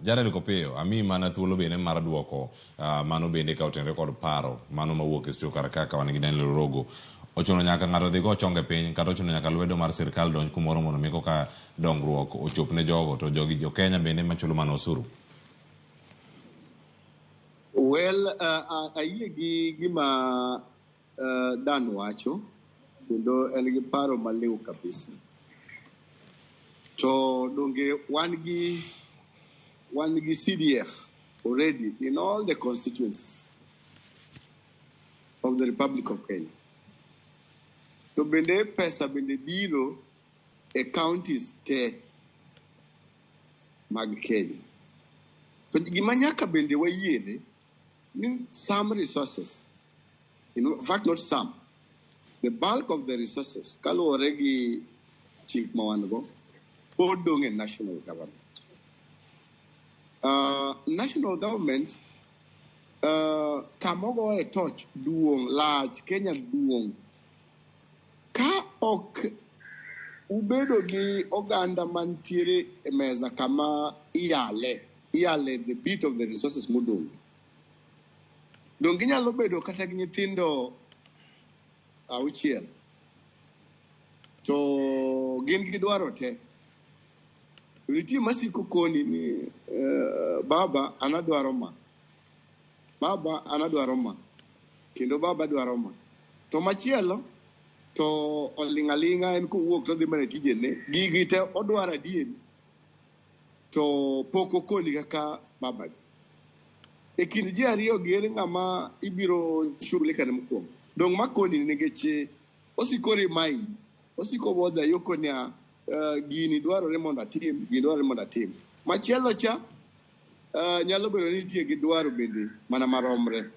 Jared Kopiyo, amiyi mana thuolo bende mar duoko mano bende ka otenore kod paro mano mawuok e studio kar kaka wan gi Daniel Orogo. Ochuno nyaka ng'ato dhi go chonge piny kata ochuno nyaka lwedo mar sirkal donj kumoro mondo mi koka dongruok ochop ne jogo to jogi jo Kenya bende machulo mana osuru. Well, ayie gi gima Dan wacho kendo en gi paro maliw kabisa. To donge wan gi CDF already in all the constituencies of the Republic of Kenya. To bende pesa bende biro e counties te mag Kenya. To gima nyaka bende wayiere ni some resources, in fact not some, the bulk of the resources kaluwore gi chik ma wan go pod dong' e national government. National government kama ogoye torch duong' lach Kenya duong'. Ka ok ubedo gi oganda mantiere e mesa kama iyale the bit of the resources modong'. Dong' ginyalo bedo kata gi nyithindo auchiel to gin gi dwaro te. Nitie masiko koni ni baba an adwaro ma, baba an adwaro ma, kendo baba dwaro ma. To machielo to oling' aling'a en kowuok to odhi mana e tijene. Gigi te odwaro adieri to pok okoni kaka baba. E kind ji ariyo gi ere ng'ama ibiro shughulika ne mokwongo? Dong' makoni nikech osiko remind, osiko bother you okoni gini dwarore mondo atim, gini dwarore mondo atim. Machielo cha nyalo bedo ni nitie gi dwaro bende mana maromre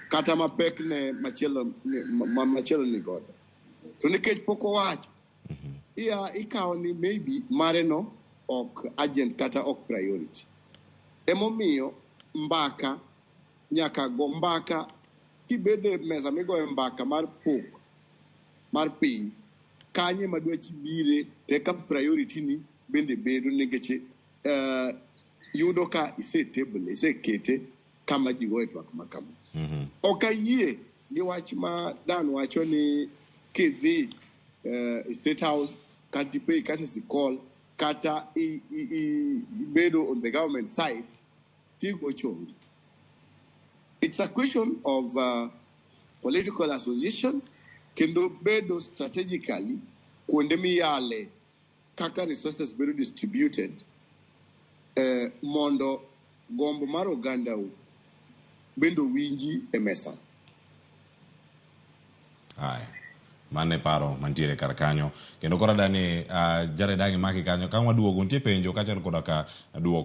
kata mapek ne machielo machielo ni godo. To nikech pok owacho, iya ikawo ni maybe mare no ok urgent kata ok priority. Emomiyo mbaka nyaka go mbaka kibedo e mesa migoye mbaka mar pok mar piny kanyo ema dwachi bire to eka priority ni bende bedo nikech yudo ka ise table isekete kama ji goye twak ma kama. Ok ayie gi wach ma Dan wacho ni kidhi State House kata ipay courtesy call kata ibedo on the government side tigo chongi. It's a question of political association kendo bedo strategically kuonde miyale kaka resources bedo distributed mondo gombo mar ogandau bende owinji e mesa. Haya. Mano e paro mantiere kar kanyo. Kendo koro adani Jared ang' imaki kanyo ka waduogo nitie penjo kaachiel koda ka duoko.